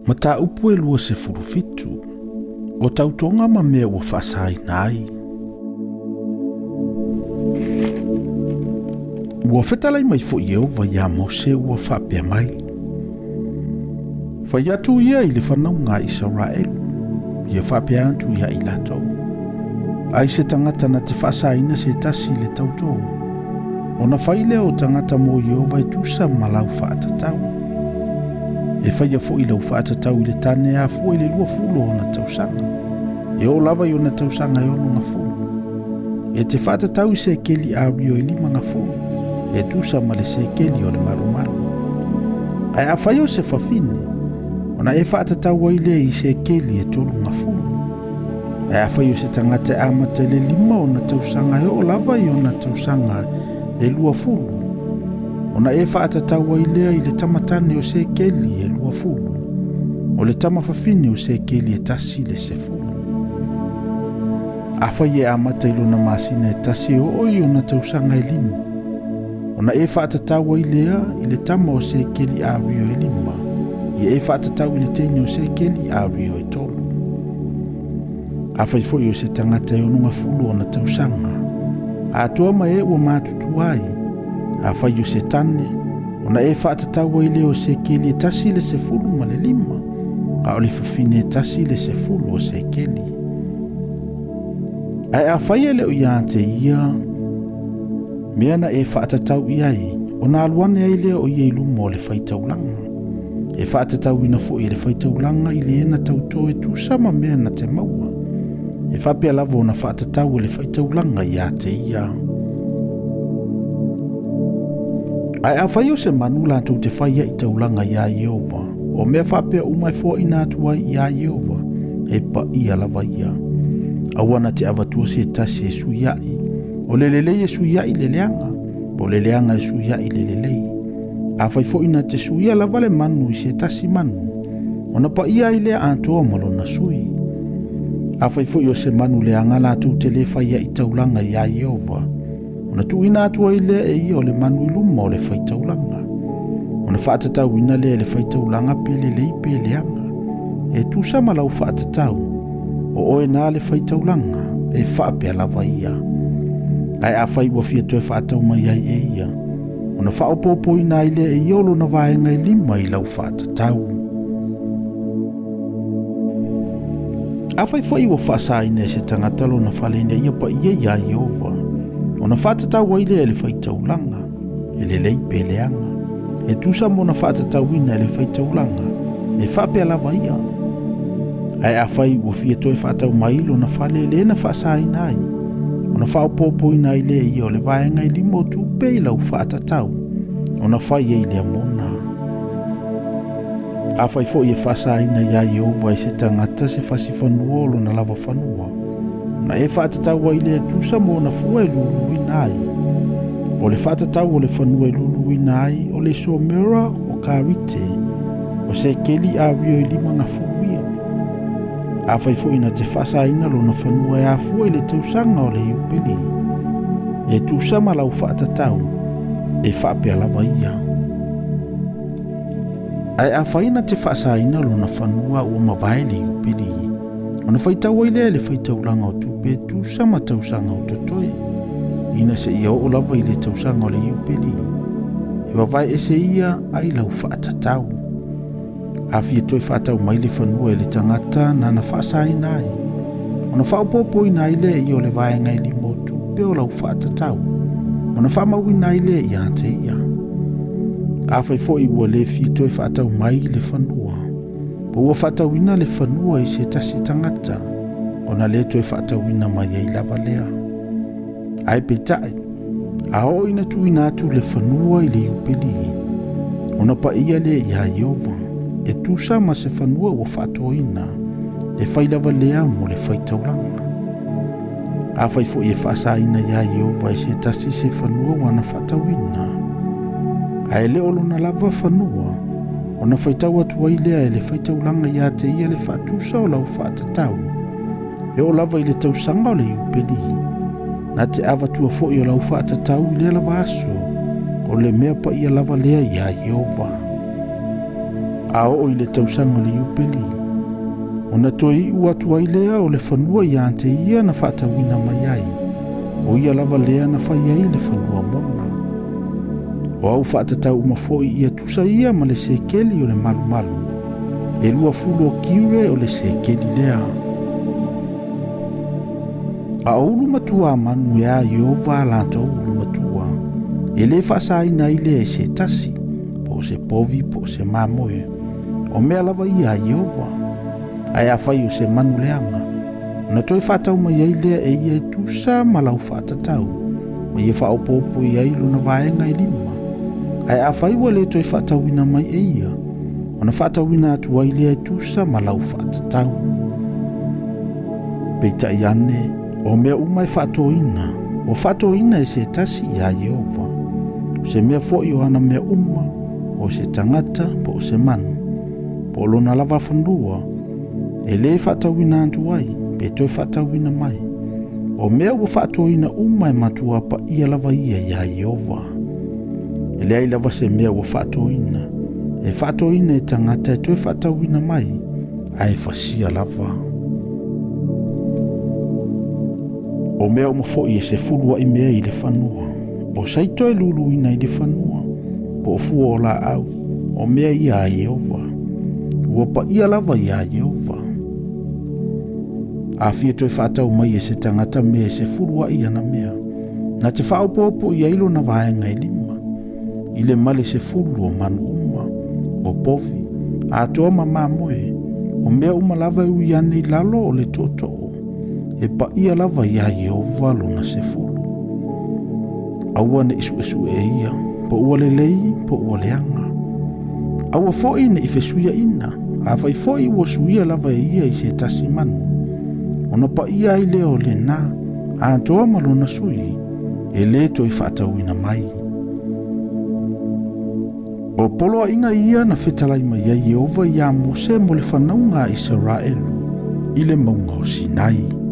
Mataupu e 27, o tautoga ma mea ua faasaina ai. Ua fetalai mai foi Ieova iā Mose ua faapea mai, Fai atu ia i le fanauga a Isaraelu, ia faapea atu ia i latou, Ai se tagata na te faasaina se tasi i le tautō, ona fai lea o tagata mo Ieova e tusa ma lau faatatau. E faia foi lau faatatau i le tane e afua i le 20 o ona tausaga, e oo lava i ona tausaga e 60. E te faatatau i sekeli ario e 50, e tusa ma le sekeli o le malumalu. Ae afai o se fafine, ona e faatatau ai lea i sekeli e 30. Ae afai o se tagata e amata i le 5 ona tausaga e oo lava i ona tausaga e 20, ona e faatatau ai lea i le tamatane o sekeli e 20, o le tamafafine o sekeli e 1 le 10. Afai e amata i lona masina e 1 e oo i ona tausaga e 5, ona e faatatau ai lea i le tama o sekeli ario e 5, ia e faatatau i le teine o sekeli ario e 3. Afai foi o se tagata e 60 ona tausaga, atoa ma e ua matutua ai, afai o se tane, ona e faatatau ai lea o sekeli e 1 le 15, a o le fafine e 1 le 10 o sekeli. Ae afai e le o ia te ia, mea na e faatatau i ai, ona alu ane ai lea o ia i luma o le faitaulaga. E faatatauina foi e le faitaulaga i le ena tautō e tusa ma mea na te maua. E faapea lava ona faatatau e le faitaulaga ia te ia. Ae afai o se manu latou te fai ai taulaga ia Ieova, o mea faapea uma e foaina atu ai ia Ieova, e paia lava ia. Aua na te avatua se tasi e suiai, o le lelei e suiai le leaga, po o le leaga e suiai le lelei. Afai foi na te suia lava le manu i se tasi manu, ona paia ai lea atoa ma lona sui. Afai foi o se manu leaga latou te le fai ai taulaga ia Ieova, ona tuuina atu ai lea e ia o le manu i luma o le faitaulaga. Ona faatatauina lea e le faitaulaga pe lelei pe leaga. E tusa ma lau faatatau, o oe na le faitaulaga, e faapea lava ia. Ae afai ua fia toe faatau mai ai e ia, ona faaopoopoina ai lea e ia o lona vaega e 5 i lau faatatau. Afai foi ua faasaina e se tagata lona fale ina ia paia ia Ieova, ona faatatau ai lea e le faitaulaga, e lelei pe leaga. E tusa ma ona faatatauina e le faitaulaga, e faapea lava ia. Ae afai ua fia toe faatau mai lona fale le na faasaina ai, ona faaopoopoina ai lea ia o le vaega e 5 o tupe i lau faatatau, ona fai ai lea mona. Afai foi e faasaina ia Ieova e se tagata se fasi fanua o lona lava fanua, na e faatatau ai lea tusa ma ona fua e luluina ai. O le faatatau o le fanua e luluina ai o le somera o karite, o sekeli ario e 50 ia. Afai foi na te faasaina lona fanua e afua i le tausaga o le Iupeli, e tusa ma lau faatatau, e faapea lava ia. Ae afai na te faasaina lona fanua ua mavae le Iupeli, ona faitau ai lea le faitaulaga o tupe tusa ma tausaga o totoe, ina se ia oo lava i le tausaga o le Iupeli, e vavae ese ia ai lau faatatau. Afia toe faatau mai le fanua e le tagata nana faasaina ai, ona faaopoopoina ai lea ia o le vaega e 5 o tupe o lau faatatau, ona faamauina ai lea ia te ia. Afai foi ua le fia toe faatau mai le fanua, po ua faatauina le fanua i se tasi tagata, ona le toe faatauina mai ai lava lea. Ae peitai, a oo ina tuuina atu le fanua i le Iupeli, ona paia lea ia Ieova, e tusa ma se fanua ua faatoina, e fai lava lea mo le faitaulaga. Afai foi e faasaina ia Ieova e se tasi se fanua ua na faatauina, ae le o lona lava fanua, ona faitau atu ai lea e le faitaulaga ia te ia le faatusa o lau faatatau, e oo lava i le tausaga o le Iupeli, na te avatua foi o lau faatatau i lea lava aso, o le mea paia lava lea ia Ieova. A oo i le tausaga o le Iupeli, ona toe iu atu ai lea o le fanua ia te ia na faatauina mai ai, o ia lava lea na fai ai le fanua mona. O au faatatau uma foi ia tusa ia ma le sekeli o le malumalu, e 20 o kiure o le sekeli lea. A o ulu matua manu e a Ieova a latou ulu matua, e lē faasaina ai lea e se tasi, po o se povi po o se mamoe, o mea lava ia a Ieova. Ae afai o se manu leaga, ona toe faatau mai ai lea e ia e tusa ma lau faatatau, ma ia faaopoopo i ai lona vaega e 5. Ae afai ua le toe faatauina mai e ia, ona faatauina atu ai lea e tusa ma lau faatatau. Peitai ane, o mea uma e faatoina, ua faatoina e se tasi ia Ieova, o se mea foi o ana mea uma, o se tagata po o se manu, po o lona lava fanua, e lē faatauina atu ai, pe toe faatauina mai. O mea ua faatoina uma e matua paia lava ia ia Ieova. E leai lava se mea ua faatoina, e faatoina e tagata e toe faatauina mai, ae fasia lava. O mea uma foi e 10 ai mea i le fanua, o saito e luluina i le fanua, po o fua o laau, o mea ia a Ieova, ua paia lava ia Ieova. A fia toe faatau mai e se tagata mea e 10 ai ana mea, na te faaopoopo i ai lona vaega e 5, i le male 10 o manu uma, o povi, atoa ma mamoe, o mea uma lava e ui ane i lalo o le tootoo, e paia lava ia Ieova lona 10. Aua ne i suesue e ia, po ua lelei, po ua leaga. Aua foi ne i fesuiaina, afai foi ua suia lava e ia i se tasi manu, ona paia ai lea o lena, atoa ma lona sui, e lē toe faatauina mai. O poloaiga ia na fetalai mai ai Ieova ia Mose mo le fanauga a Isaraelu i le mauga o Sinai.